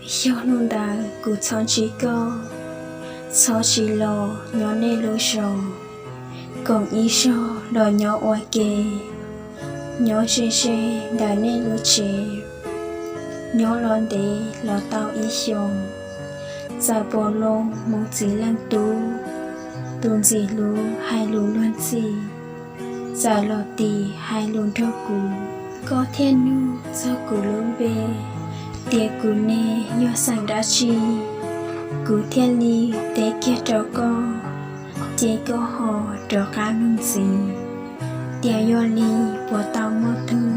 Yog hnub ntawd kuv txhob ntsib koj, txhob tsis los nyob nej lub zos, koom ib zaug los nyob ua ke, nyob ze ze ntawm nej lub tsev. Nyob los ntev los tau ib xyoos, txawm pom loo mus txiv leej tub, tus ntxim hlub hais lus luag ntxhi, txawm los tim hais lus nrog kuv. Koj thiaj nug txog kuv lub npe, tias kuv ne yog xeem dab tsi, kuv thiaj li teb kiag rau koj, ces koj ho rov qab nug ntxiv, tias yog li puas tau muaj tug,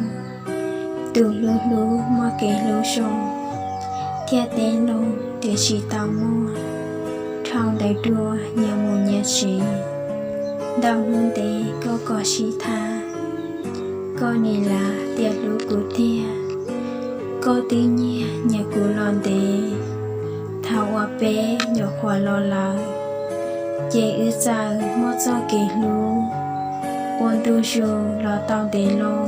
tus hlub hlub muaj kev hlub zoo, thiaj teb loo tias tsis tau muaj. Dhau ntawd dua nyias mus nyias tsev, ntau hnub ntev koj kos sib tham, koj nim lav tias hlub kuv tiag. Koj twb nyiag nyiam kuv los ntev, thaum uas peb nyuam qhuav los lawm, ces wb txawm muaj txoj kev hlub, ua ntu zus los tau ntev loo.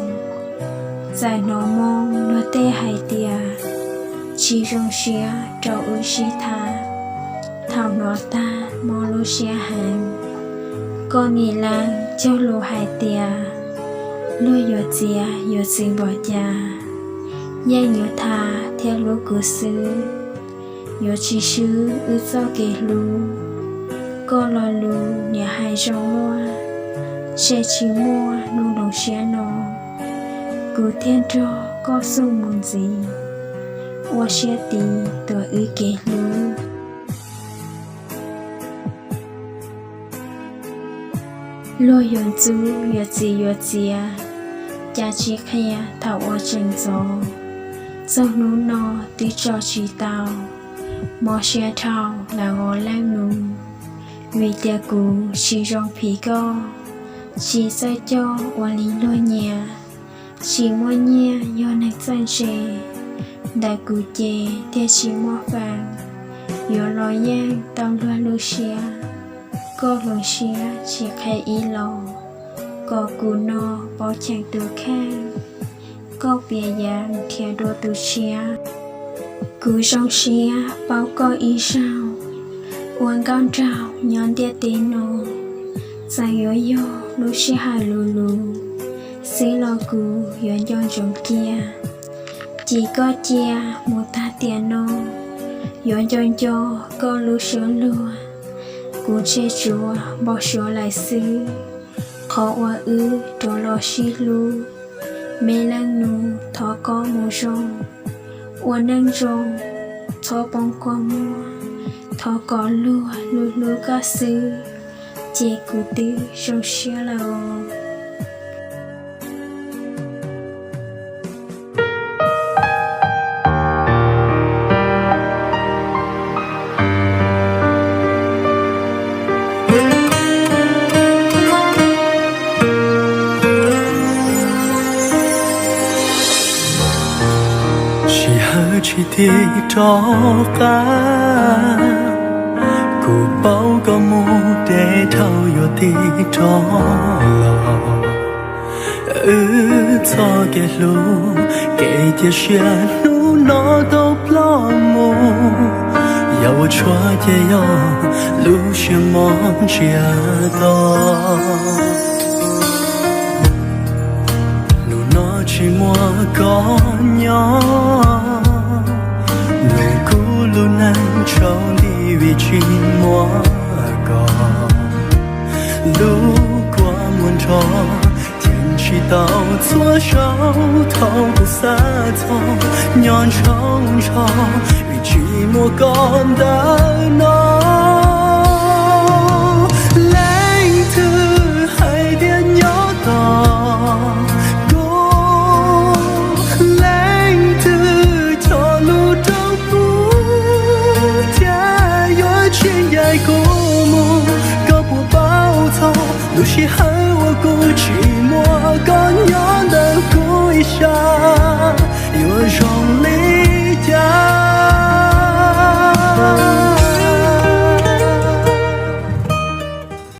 Txawm hnov moo luag tej hais tias tsis zoo siab rau wb sib tham, thaum hnov tag mob lub siab heev. Koj nim lav cog lus hais tias luag yuav txiav yuav txwv npaum cas, yeej yuav tham thiab hlub kuv xwb, yuav tsis swb wb txoj kev hlub. Koj lo lus niam hais zoo luaj, ntshe tsis muaj hnub hloov siab no, kuv thiaj nrog koj xub mus ntxiv, ua siab tiv tuam wb kev hlub. Luag yuav ntxub yuav txwv yuav txiav, cas tsis qhia thaum uas tseem ntxov, txog hnub no twb tso tsis tau. Mob siab dhau lawm os leej nus, vim tias kuv tsis zoo phim koj, tsis txawj coj ua li luag nyiam, tsis muaj nyiaj yog neeg txawj ntse, ntawm kuv ces thiaj tsis muaj feem, yuav los yeej tau luag lub siab. Koj hloov siab tsis qhia ib los, kom kuv no pauv cheem tus kheej, koj piav yees nrhiav dua tus tshiab. Kuv zoo siab paub koj ib zaug, ua nkauj nraug nyob ntiaj teb no, txawm yuav yog lub sij hawm luv luv xwb los kuv yuav nco ntsoov cia. Cim koj cia mus tag tiam no, yuav nco nco koj lub suab luag. Kuv ntshe tsuas npau suav lawm xwb, qhov uas wb rov los sib hlub. Me leej nus thov koj mus zoo, ua neej zoo, txhob poob kua muag, thov kom luag hlub hlub koj xwb, ces kuv twb zoo siab lawm os. Sij hawm tsis tig rov qab, kuv paub koj mus deb dhau yuav tig rov los. Wb txoj kev hlub, kev cia siab hnub no tau ploj mus. Yog ua tshuaj ces yog lub siab mob ntsiag to. Hnub no tsis muaj koj nyob, nws kuj lub neej tsaus nti vim tsis muaj koj. Lub kua muag nrho, cheem tsis tau txhua zaus thaum kuv xav txog, nyob ntshaus ntsho vim tsis muaj koj ntawm no. Leej twg hais tias nyob tos kuv, leej twg cog lus rau kuv, thiab yuav tsis ncaim kuv mus. Koj puas paub txog lub sij hawm uas kuv tsis muaj koj nyob ntawm kuv ib sab?